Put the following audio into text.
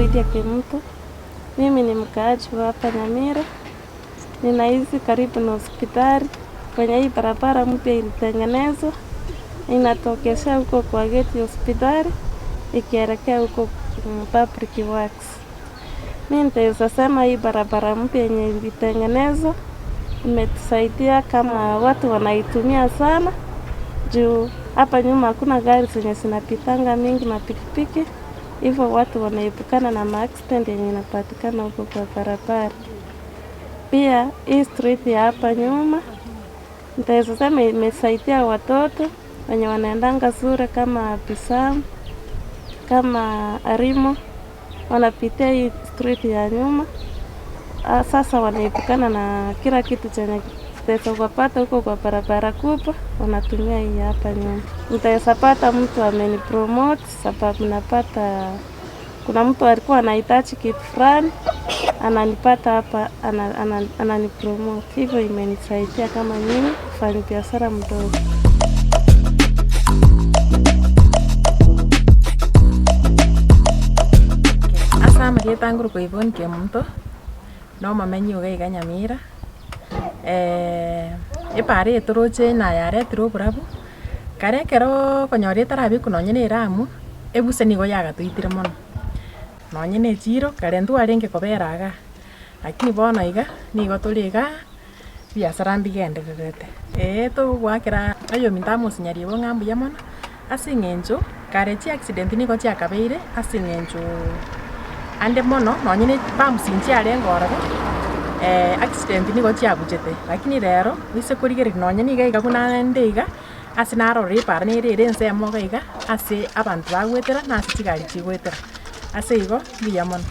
Lydia Kimto. Mimi ni mkaaji wa hapa Nyamira. Ninaishi karibu na hospitali. Kwenye hii barabara mpya ilitengenezwa, inatokesha huko kwa geti ya hospitali ikielekea huko Public Works. Mi nitaweza sema hii barabara mpya yenye ilitengenezwa imetusaidia kama watu wanaitumia sana, juu hapa nyuma hakuna gari zenye zinapitanga mingi na pikipiki, hivyo watu wanaepukana na maaccident yenye inapatikana huko kwa barabara. Pia hii street ya hapa nyuma nitaweza sema imesaidia watoto wenye wanaendanga shule kama Bisamu, kama Arimo, wanapitia hii street ya nyuma. Sasa wanaepukana na kila kitu chenye kitaweza kuwapata huko kwa barabara kubwa, wanatumia hii hapa nyuma. Nitaweza pata mtu amenipromote sababu napata kuna mtu alikuwa anahitaji kitu fulani ananipata hapa ananipromote. Hivyo imenisaidia kama mimi kufanya biashara mdogo. Ase amarieta ngorokwa Yvonne Kemunto, na omomenyi iga iga Nyamira, epara eye toroche nayaretire oborabu, kare ekeroo okonyora etarabekwa nonye na eramu, ebuse nigo yagatoitire mono. Nonye na echiro, kare ntwarenge kobera igaa, lakini bono iga, nigo tore igaa, ebiasara mbigendererete. Eeh togoakera oyominto Amos Nyaribo ng'a mbuya mono, ase eng'encho, kare chiaccident nigo chiakabeire ase eng'enchoo ande mono nonye na bumps nchiarenge ororo, accident nigo chiabuchete. Lakini rero, oise korigereria nonye niga iga buna inde iga, ase narorire epara nere ere ensemo iga iga, ase abanto bagoetera na ase chigari chigoetera. Ase igo, mbuya mono.